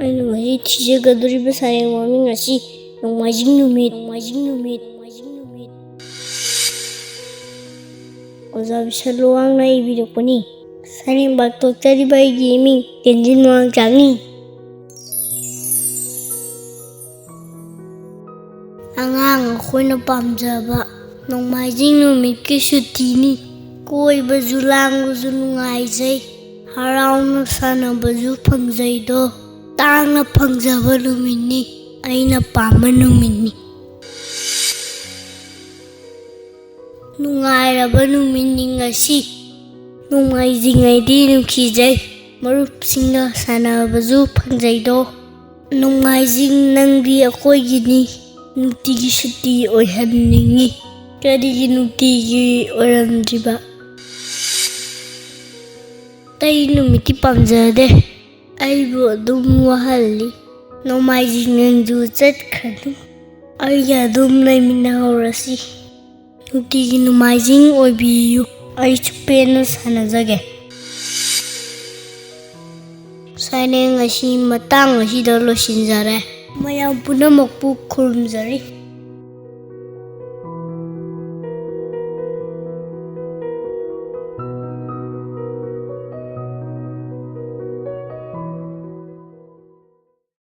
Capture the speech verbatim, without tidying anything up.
ꯑꯩꯅ ꯉꯁꯤ ꯊꯤꯖꯒꯗꯧꯔꯤꯕ ꯁꯩꯔꯦꯡ ꯃꯃꯤꯡ ꯑꯁꯤ ꯅꯣꯡꯃꯥꯏꯖꯤꯡ ꯅꯨꯃꯤꯠ, ꯅꯣꯡꯃꯥꯏꯖꯤꯡ ꯅꯨꯃꯤꯠ, ꯅꯣꯡꯃꯥꯏꯖꯤꯡ ꯅꯨꯃꯤꯠ꯫ ꯑꯣꯖꯥ ꯕꯤꯁꯥꯜ ꯂꯨꯋꯥꯡꯅ ꯏꯕꯤꯔꯛꯄꯅꯤ꯫ ꯁꯩꯔꯦꯡ ꯄꯥꯛꯊꯣꯛꯆꯔꯤꯕ ꯑꯩꯒꯤ ꯏꯃꯤꯡ ꯇꯦꯟꯖꯤꯟ ꯃꯉꯥꯡꯆꯥꯡꯅꯤ꯫ ꯑꯉꯥꯡ ꯑꯩꯈꯣꯏꯅ ꯄꯥꯝꯖꯕ ꯅꯣꯡꯃꯥꯏꯖꯤꯡ ꯅꯨꯃꯤꯠꯀꯤ ꯁꯨꯇꯤꯅꯤ꯫ ꯀꯣꯏꯕꯁꯨ ꯂꯥꯡꯕꯁꯨ ꯅꯨꯡꯉꯥꯏꯖꯩ, ꯍꯔꯥꯎꯅ ꯁꯥꯟꯅꯕꯁꯨ ꯐꯪꯖꯩꯗꯣ꯫ ꯇꯥꯡꯅ ꯐꯪꯖꯕ ꯅꯨꯃꯤꯠꯅꯤ, ꯑꯩꯅ ꯄꯥꯝꯕ ꯅꯨꯃꯤꯠꯅꯤ꯫ ꯅꯨꯡꯉꯥꯏꯔꯕ ꯅꯨꯃꯤꯠꯅꯤ ꯉꯁꯤ꯫ ꯅꯣꯡꯃꯥꯏꯖꯤꯡ ꯑꯩꯗꯤ ꯅꯨꯡꯁꯤꯖꯩ, ꯃꯔꯨꯞꯁꯤꯡꯒ ꯁꯥꯟꯅꯕꯁꯨ ꯐꯪꯖꯩꯗꯣ꯫ ꯅꯣꯡꯃꯥꯏꯖꯤꯡ ꯅꯪꯗꯤ ꯑꯩꯈꯣꯏꯒꯤꯅꯤ, ꯅꯨꯡꯇꯤꯒꯤ ꯁꯨꯇꯤ ꯑꯣꯏꯍꯟꯅꯤꯡꯉꯤ꯫ ꯀꯔꯤꯒꯤ ꯅꯨꯡꯇꯤꯒꯤ ꯑꯣꯏꯔꯝꯗ꯭ꯔꯤꯕ? ꯑꯇꯩ ꯅꯨꯃꯤꯠꯇꯤ ꯄꯥꯝꯖꯗꯦ, ꯑꯩꯕꯨ ꯑꯗꯨꯝ ꯋꯥꯍꯜꯂꯤ꯫ ꯅꯣꯡꯃꯥꯏꯖꯤꯡ ꯅꯪꯁꯨ ꯆꯠꯈ꯭ꯔꯅꯨ, ꯑꯩꯒ ꯑꯗꯨꯝ ꯂꯩꯃꯤꯟꯅꯍꯧꯔꯁꯤ꯫ ꯅꯨꯡꯇꯤꯒꯤ ꯅꯣꯡꯃꯥꯏꯖꯤꯡ ꯑꯣꯏꯕꯤꯌꯨ, ꯑꯩꯁꯨ ꯄꯦꯟꯅ ꯁꯥꯟꯅꯖꯒꯦ꯫ ꯁꯩꯔꯦꯡ ꯑꯁꯤ ꯃꯇꯥꯡ ꯑꯁꯤꯗ ꯂꯣꯏꯁꯤꯟꯖꯔꯦ꯫ ꯃꯌꯥꯝ ꯄꯨꯝꯅꯃꯛꯄꯨ ꯈꯨꯔꯨꯝꯖꯔꯤ꯫